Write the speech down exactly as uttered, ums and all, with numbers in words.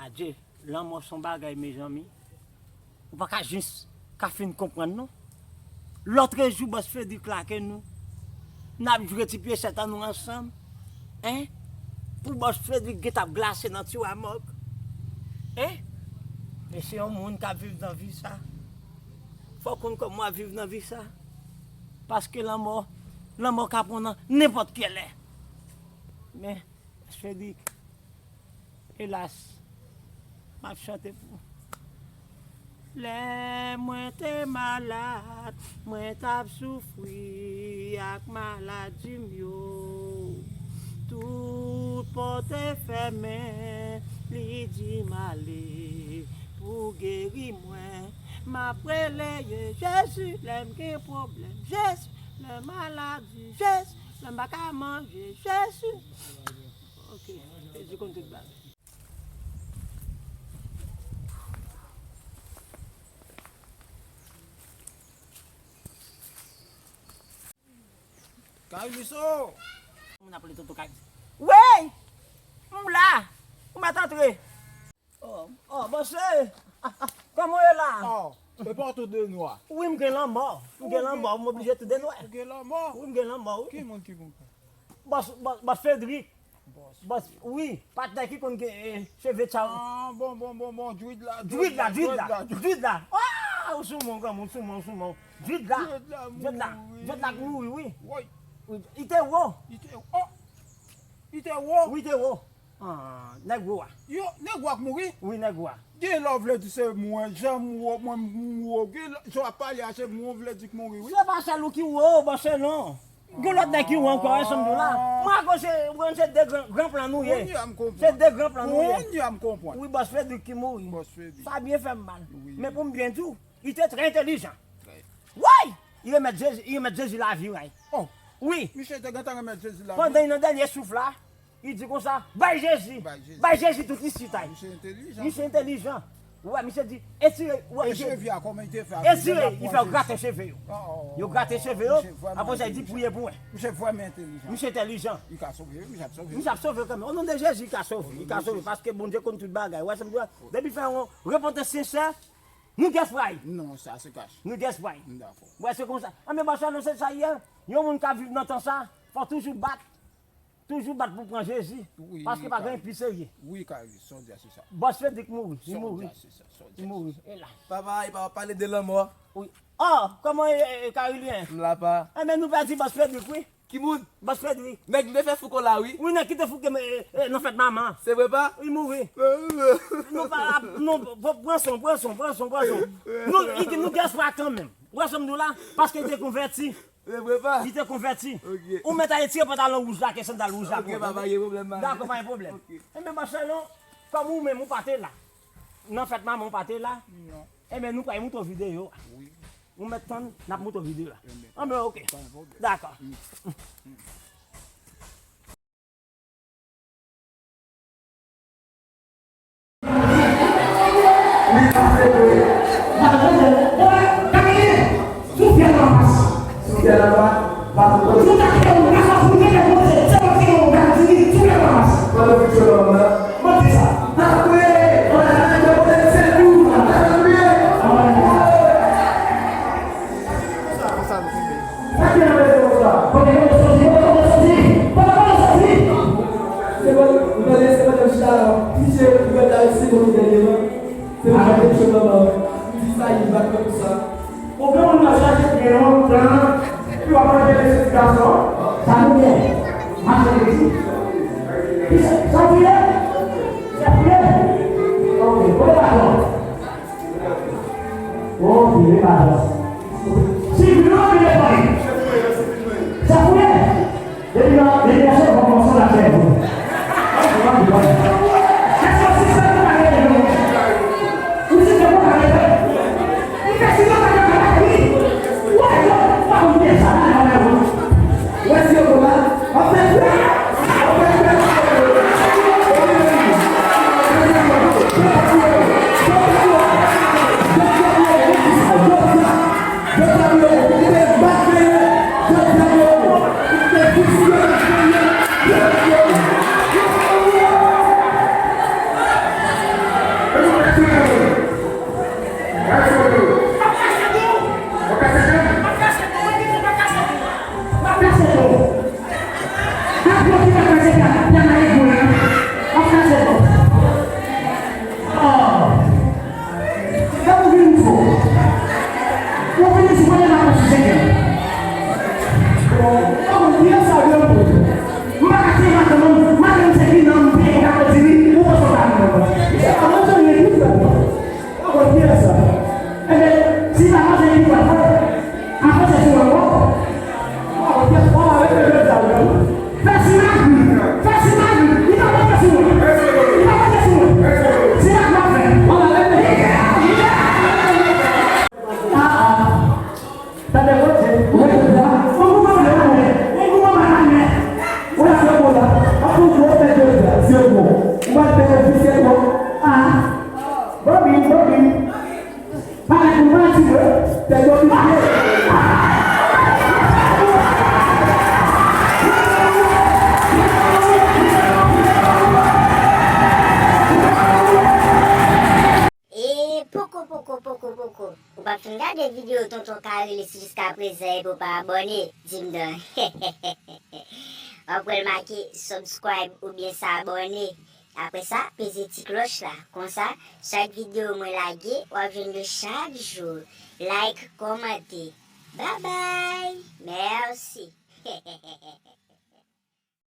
Adje, lanmò se yon bagay, mezanmi. Ou pa ka jis ka fin konprann, non. Lòtrejou, bòs Fredrik lage nou. N ap jwe ti pye sèt an nou ansanm. Hein? Pou bòs Fredrik gen t ap glase nan tiwa mòg. Hein? E se yon moun k ap viv nan vi sa. Fò w konn kòman w ap viv nan vi sa. Paske lanmò, lanmò ka pran w nan nenpòt ki lè. Men, bòs Fredrik, elas, m ap chante pou. Lè mwen te malad, mwen t ap soufri ak maladi m yo. Tout pòt te fèmen, li di m ale pou geri mwen. M ap rele Jezi, lè m gen pwoblèm, Jezi, lè maladi, Jezi, lè m pa ka manje, Jezi. Ok, Jezi konn tout bagay. Carlito! Moun ap rele Toto Carlito. Wey! M la! Ou mèt antre! Oh, oh, bòs, eh! Kòman w ye la? Oh, e pa w tou de nwa? Wi, m gen lanmò. M gen lanmò, m oblije tou de nwa. Ou gen lanmò? Wi, m gen lanmò, wi. Ki moun ki konsa? Bòs, bòs, bòs Fredrik. Bòs. Bòs, wi, patnè ki konn gen, eh, cheve tcha w. Ah, bon, bon, bon, bon, djwid la, djwid la, djwid la, djwid la. Ah, ou sou mwen, granmoun, ou sou mwen, ou sou mwen. Djwid la, djwid la, djwid la k mouri, wi. Woy. Wi, li te wo. Li te, oh! Li te wo. Wi, li te wo. Ah, nèg wo a. Yo, nèg wo a k mouri? Wi, nèg wo a. Gen lè w vle di se mwen, jan m wo, mwen m wo, gen lè, jan w ap pale a, se mwen w vle di k mouri, wi. Se pa sèl ou ki wo, bòs, se non. Gen lòt nèg ki wo ankò, wè sa m di w la. Mwen ak ou se, mwen se de gran, gran plan nou ye. Kounye a m konprann. Se de gran plan nou ye. Kounye a m konprann. Wi, bòs Fredrik ki mouri. Bòs Fredrik. Sa byen fè m mal. Wi. Men pou m byen di w, li te trè entèlijan. Trè. Woy! Li remèt Jezi, li remèt Jezi lavi, wi. Oh! Wi. Misye te gentan remèt Jezi lavi. Pandan li nan dènye souf la, li di konsa, bay Jezi, bay Jezi tout isit, ay. Misye entèlijan. Misye entèlijan. Ou wè, misye di, etire, ou wè, misye. E cheve a, kòman li te fè avè l? Etire, li fè yo grate cheve yo. Oh, oh, oh. Yo grate cheve yo, apre sa, li di, priye pou mwen. Misye vrèman entèlijan. Misye entèlijan. Li ka sove, misye ap sove. Misye ap sove kanmenm. O non de Jezi, li ka sove. Li ka sove, paske Bondye konn tout bagay. Ou wè sa m di w la? Depi fè yon repantans sensè, nou gen espwa. Non, sa se kache. Nou gen espwa. M dakò. Ou wè, se konsa. Anben, bòs, non, se sa ye. Yon moun k ap viv nan tan sa, fò toujou bat. Toujou bat pou pran Jezi. Wi, paske pa gen pi serye. Wi, Carlito, sa w di a se sa. Bòs Fredrik mouri, li mouri. Sa w di a se sa, sa w di a se sa. Li mouri, elas. Papa, e papa pale de lanmò. Wi. Oh, kòman e, e, e, Karilyen? M la, pa. Enben, nou pèdi bòs Fredrik, wi. Ki moun? Bòs Fredrik. Nèg ki te fè fouko la, wi. Wi, nèg ki te fouke, e, e, nan fèt manman. Se vre, pa? Li mouri. Nou pa, non, pran, pran son, pran son, pran son, pran son. Nou, li di nou gen espwa kanmenm. Ou wè sa m di w la? Paske li te konvèti. Se vre, pa? Li te konvèti. Ok. Ou mèt al retire pantalon wouj la, ke sandal wouj la. Ok, papa, pa gen pwoblèm, pa. Dakò, pa gen pwoblèm. Ok. Enben, Marcelon, kòm ou menm, ou pa te la. Nan fèt manman, ou pa te la. Non. Enben, nou pral montre w videyo a. Wi. Ou mèt tann, n ap montre w videyo a. Enben. Enben, ok. Pa gen pwoblèm. Dakò. Mm. Mm. Sa ki nan bezwen konsa? Kote kote soti? Kote kote soti? Kote kote soti? Se bon, nou tande se pandan m chita la, misye, gouvènman la resi bon gouvènman. Se bon, misye, misye, m di sa, li bat mwen pou sa. Ou gen moun nan chache gen yon tan, epi w ap manje mesye ti gason, sa nou gen. Mache kredi. Kisa, sa w touye? Sa w touye? Ok, kote gason? Oh, vire pa dòs. Si vire, vire pa li. Sa fouye. Depi la, depi la, se bon, bon, sa la fè. Èske w sispann pa rete? Ou sispann pa rete? Ou fè silans, pa rete? Ou pa konn sa, pa konn sa. Ou wè si yo bon la? An fèt, an fèt, Yo, tonton ka rele si jiska prezan epi w pa abòne, di m non. W ap wè l make subscribe oubyen sa abòne. Apre sa, peze ti klòch la. Konsa, chak videyo mwen lage, w ap jwenn yo chak jou. Like, kòmante. Babay! Mèsi!